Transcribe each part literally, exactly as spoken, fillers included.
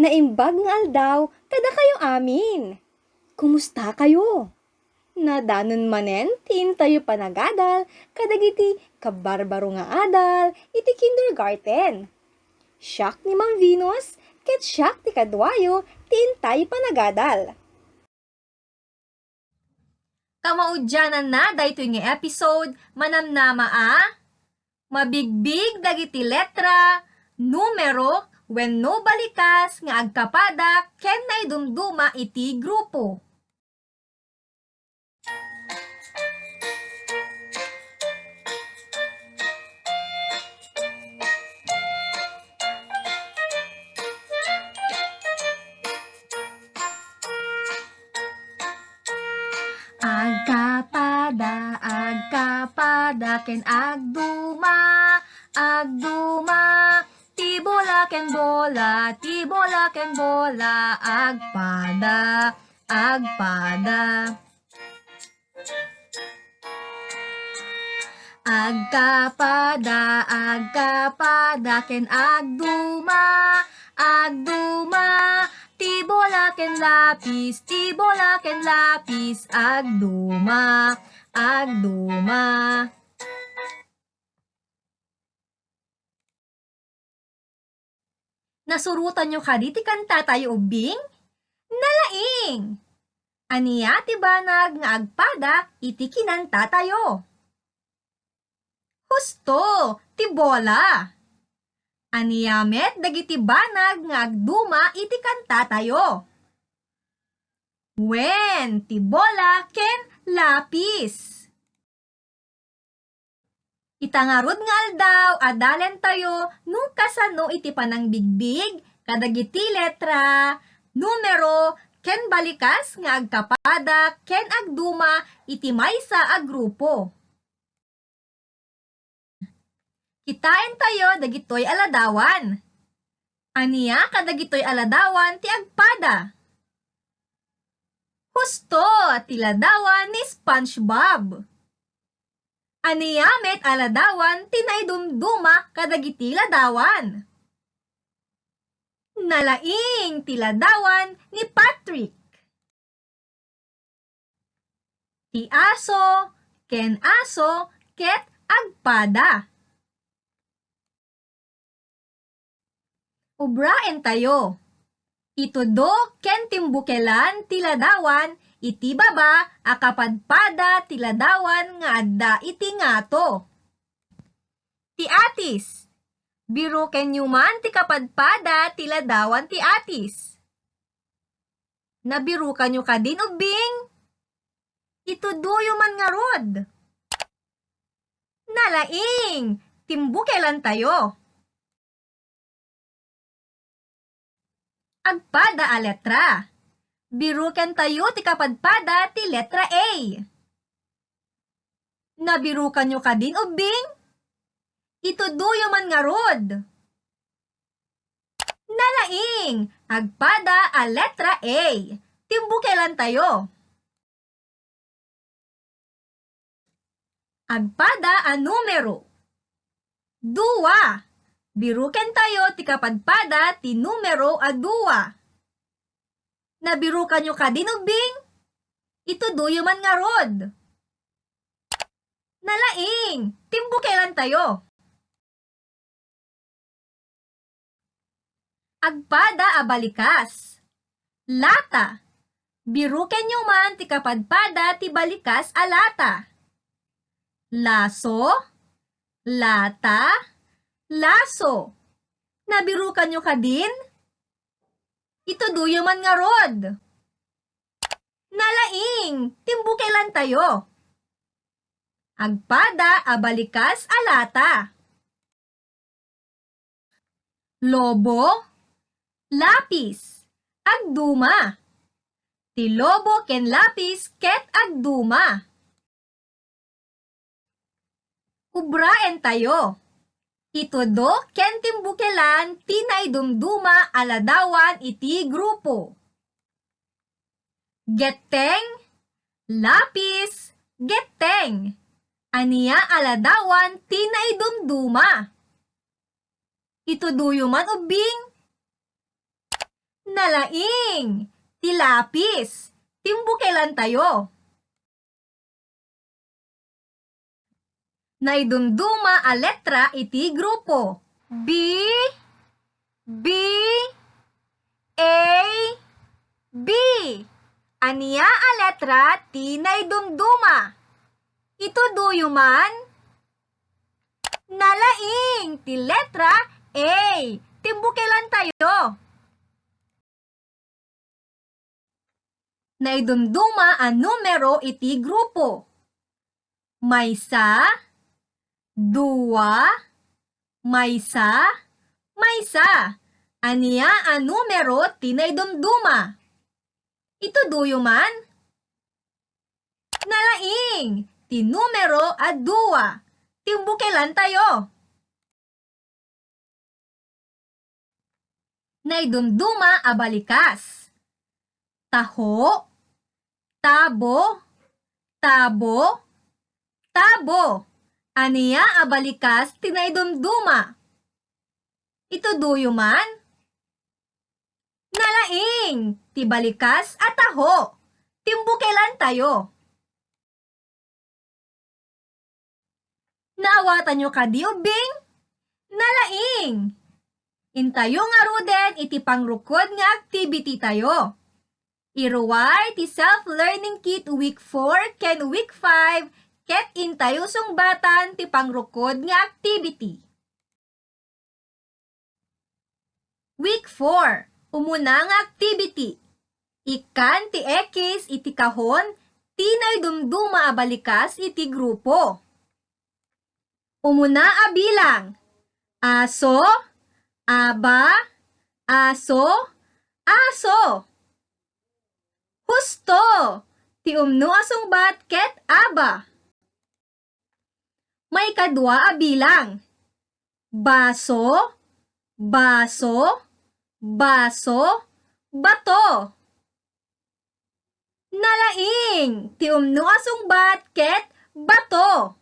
Naimbag nga aldaw kadakayo amin. Kumusta kayo? Nadanon manen ti intayo panagadal kadagiti kabarbaro nga adal iti kindergarten. Siak ni Ma'am Venus, ket siak ti kaduayo ti intayo panagadal. Kamaudiananna daytoy nga episode, manamnama a mabigbig dagiti letra, numero, wenno balikas nga agkapada ken naidumduma iti grupo. Agkapada, agkapada, ken agduma, agduma. Ti bola ken bola, ti bola ken bola, agpada, agpada. Agkapada, agkapada, ken agduma, agduma. Ti bola ken lapis, ti bola ken lapis, agduma, agduma. Nasurotanyo kadi ti kantatayo ubbing? Nalaing! Ania ti banag nga agpada iti kinantatayo? Husto, ti bola! Ania met dagiti banag nga agduma iti kantatayo? Wen, ti bola ken lapis. Ita ngarud nga aldaw, adalentayo no kasano iti panangbigbig kadagiti letra, numero, ken balikas nga agkapada ken agduma iti maysa a grupo. Kitaentayo dagitoy a ladawan. Ania kadagitoy a ladawan ti agpada? Husto, ti ladawan ni SpongeBob. Ania met a ladawan ti naidumduma kadagiti ladawan? Nalaing ti ladawan ni Patrick. Ti aso ken aso ket agpada. Ubraentayo. Itudo ken timbukelan ti ladawan iti baba a kapadpada ti ladawan nga adda iti ngato. Ti atis. Birukenyo man ti kapadpada ti ladawan ti atis. Nabirukanyo kadin ubbing? Itudoyo man ngarud. Nalaing, timbukelantayo. Agpada a letra. Birukentayo ti kapadpada ti letra A. Nabirukanyo kadin ubbing? Itudoyo man ngarud. Nalaing, agpada a letra A. Timbukelantayo. Agpada a numero. Dua. Birukentayo ti kapadpada ti numero a dua. Nabirukanyo kadin ubbing? Itudoyo man ngarud. Nalaing, timbukelantayo. Agpada a balikas. Lata. Birukenyo man ti kapadpada ti balikas a lata. Laso, lata, laso. Nabirukanyo kadin? Itudoyo man ngarud. Nalaing, timbukelantayo. Agpada a balikas a lata. Lobo, lapis, agduma. Ti lobo ken lapis ket agduma. Ubraentayo. Itudo ken timbukelan ti naidumduma a ladawan iti grupo. Getteng, lapis, getteng. Ania a ladawan ti naidumduma? Itudoyo man ubbing? Nalaing! Ti lapis. Timbukelantayo. Naidumduma a letra iti grupo. B, B, A, B. Ania a letra ti naidumduma? Itudoyo man? Nalaing ti letra A. Timbukelantayo. Naidumduma a numero iti grupo. Maysa, dua, maysa, maysa. Ania a numero ti naidumduma? Itudoyo man? Nalaing ti numero a dua. Timbukelantayo. Naidumduma a balikas. Taho, tabo, tabo, tabo. Ania a balikas ti naidumduma? Itudoyo man? Nalaing ti balikas a taho. Timbukelantayo. Naawatanyo kadi, ubbing? Nalaing! Intayo ngaruden iti pangrukod nga activity tayo. Iruay ti Self-Learning Kit Week four ken Week five ket intayo sungbatan ti pangrukod nga activity. Week four, umuna nga activity. Ikkan ti ekis iti kahon ti naidumduma a balikas iti grupo. Umuna a bilang. Aso, aba, aso, aso. Husto! Ti umno a sungbat ket aba. Maikadua a bilang. Baso, baso, baso, bato. Nalaing ti umno a sungbat ket bato.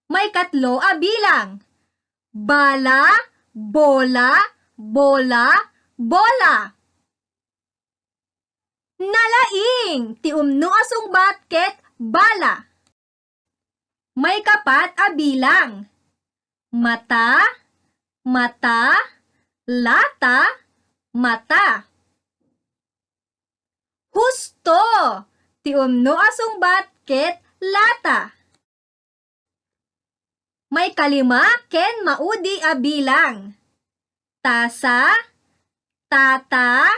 Maikatlo a bilang. Bala, bola, bola, bola. Nalaing ti umno a sungbat ket bala. Maikapat a bilang. Mata, mata, lata, mata. Husto ti umno a sungbat ket lata. Maikalima ken maudi a bilang. Tasa, tata,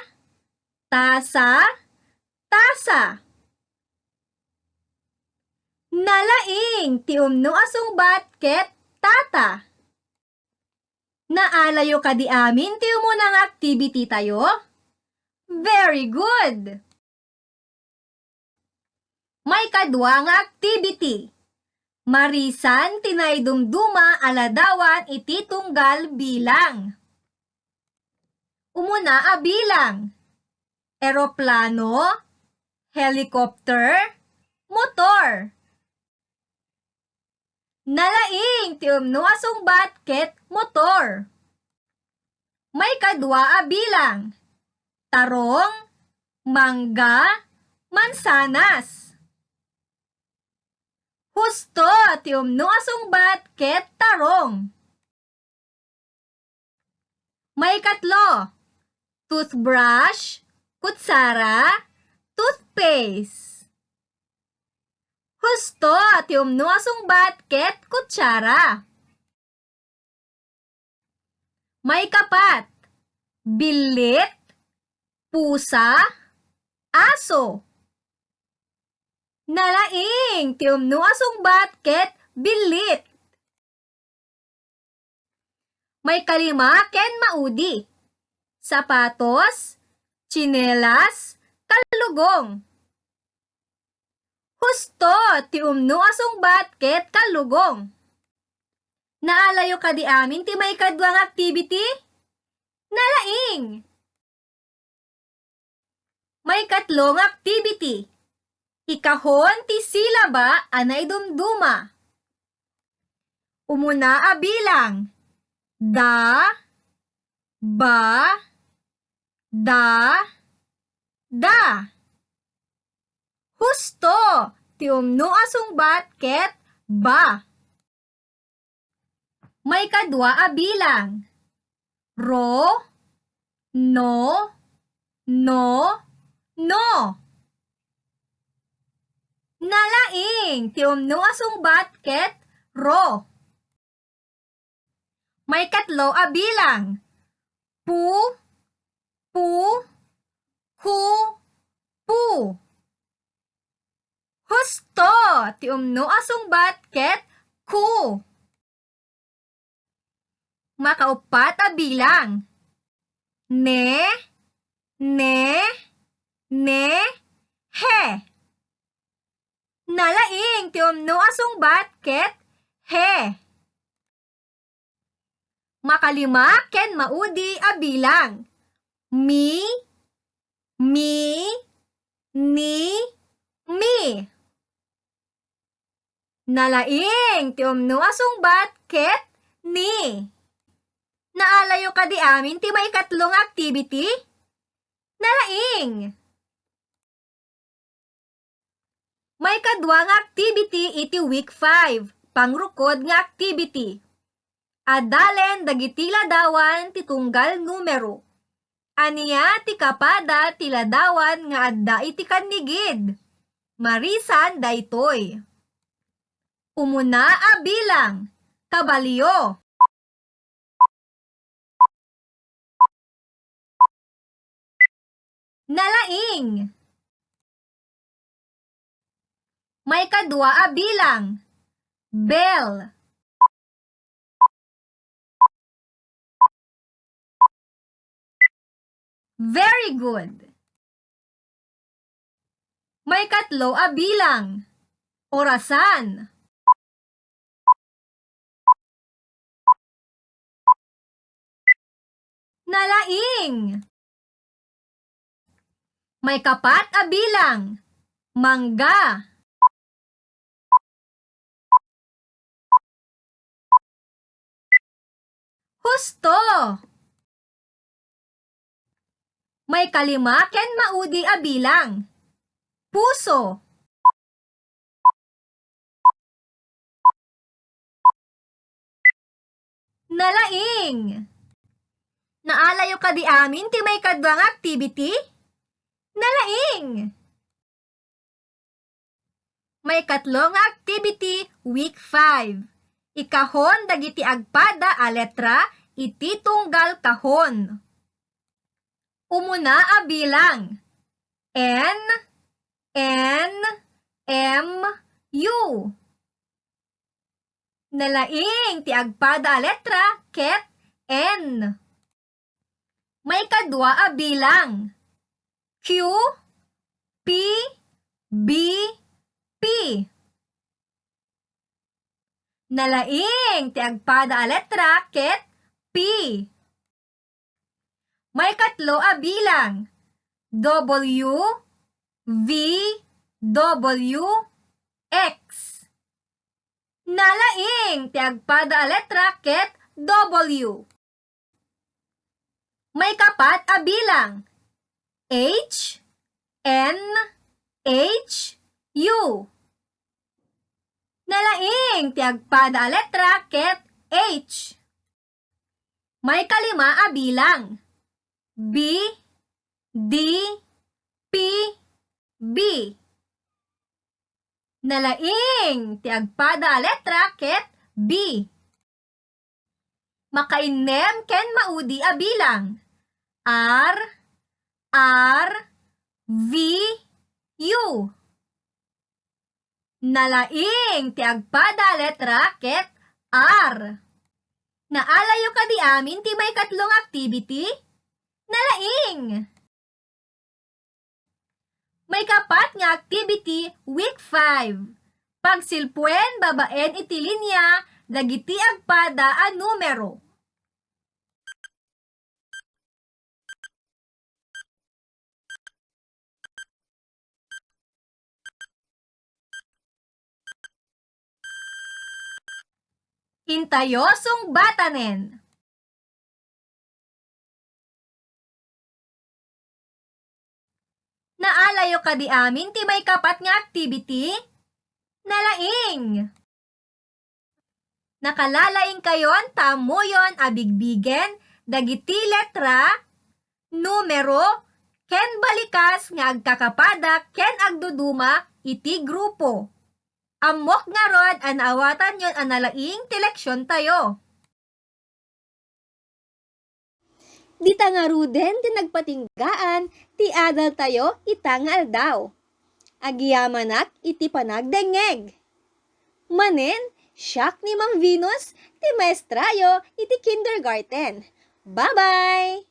tasa, tasa. Nalaing ti umno a sungbat ket tata. Naalayo kadi amin ti umuna nga activity tayo? Very good! Maikadua nga activity. Marisan ti naidumduma a ladawan iti tunggal bilang. Umuna a bilang. Eroplano, helicopter, motor. Nalaing ti umno a sungbat ket motor. Maikadua a bilang. Tarong, mangga, mansanas. Husto ti umno a sungbat ket tarong. Maikatlo, toothbrush, kutsara, toothpaste. Husto ti umno a sungbat ket kutsara. Maikapat, billit, pusa, aso. Nalaing ti umno a sungbat ket billit. Maikalima ken maudi. Sapatos, tsinelas, kallugong. Husto ti umno a sungbat ket kallugong. Naalayo kadi amin ti maikadua nga activity? Nalaing! Maikatlo nga activity. Ikahon ti silaba a naidumduma. Umuna a bilang. Da, ba, Da, da. Husto! Ti umno a sungbat ket ba. Maikadua a bilang. Ro, no, no, no. Nalaing! Ti umno a sungbat ket ro. Maikatlo a bilang. Pu, pu, ku, pu. Husto! Ti umno a sungbat ket ku. Makauppat a bilang. Ne, ne, ne, he. Nalaing ti umno a sungbat ket he. Makalima ken maudi a bilang. Mi, mi, ni, mi. Nalaing ti umno a sungbat ket ni. Naalayo kadi amin ti maikatlo nga activity? Nalaing! Maikadua nga activity iti week five, pangrukod nga activity. Adalen dagiti ladawan ti tunggal numero. Ania ti kapada ti ladawan nga adda iti kannigid? Marisan daytoy. Umuna a bilang, kabalio. Nalaing. Maikadua a bilang, bell. Very good. Maikatlo a bilang, orasan. Nalaing. Maikapat a bilang, mangga. Husto! Maikalima ken maudi a bilang, puso. Nalaing! Naalayo kadi amin ti maikadua nga activity? Nalaing! Maikatlo nga activity, week five. Ikahon dagiti agpada a letra iti tunggal kahon. Umuna a bilang, N, N, M, U. Nalaing ti agpada a letra ket N. Maikadua a bilang, Q, P, B, P. Nalaing ti agpada a letra ket P. Maikatlo a bilang, W, V, W, X. Nalaing ti agpada a letra ket W. Maikapat a bilang, H, N, H, U. Nalaing ti agpada a letra ket H. Maikalima a bilang, B, D, P, B. Nalaing ti agpada a letra ket B. Makainnem ken maudi a bilang, R, R, V, U. Nalaing ti agpada a letra ket R. Naalayo kadi amin ti maikatlo nga activity? Nalaing! Maikapat nga activity, week five. Pagsilpuen babaen iti linia dagiti agpada a numero. Intayo sungbatanen. Naalayo kadi amin ti maikapat nga activity? Nalaing! Nakalalaingkayon ta ammoyon a bigbigen dagiti letra, numero, ken balikas nga agkakapada ken agduduma iti grupo. Ammok ngarud a naawatanyon a nalaing ti leksiontayo. Dita ngaruden ti nagpatinggaan ti adaltayo ita nga aldaw. Agyamanak iti panagdengngeg. Manen, siak ni Mang Venus, ti maestrayo iti kindergarten. Bye-bye!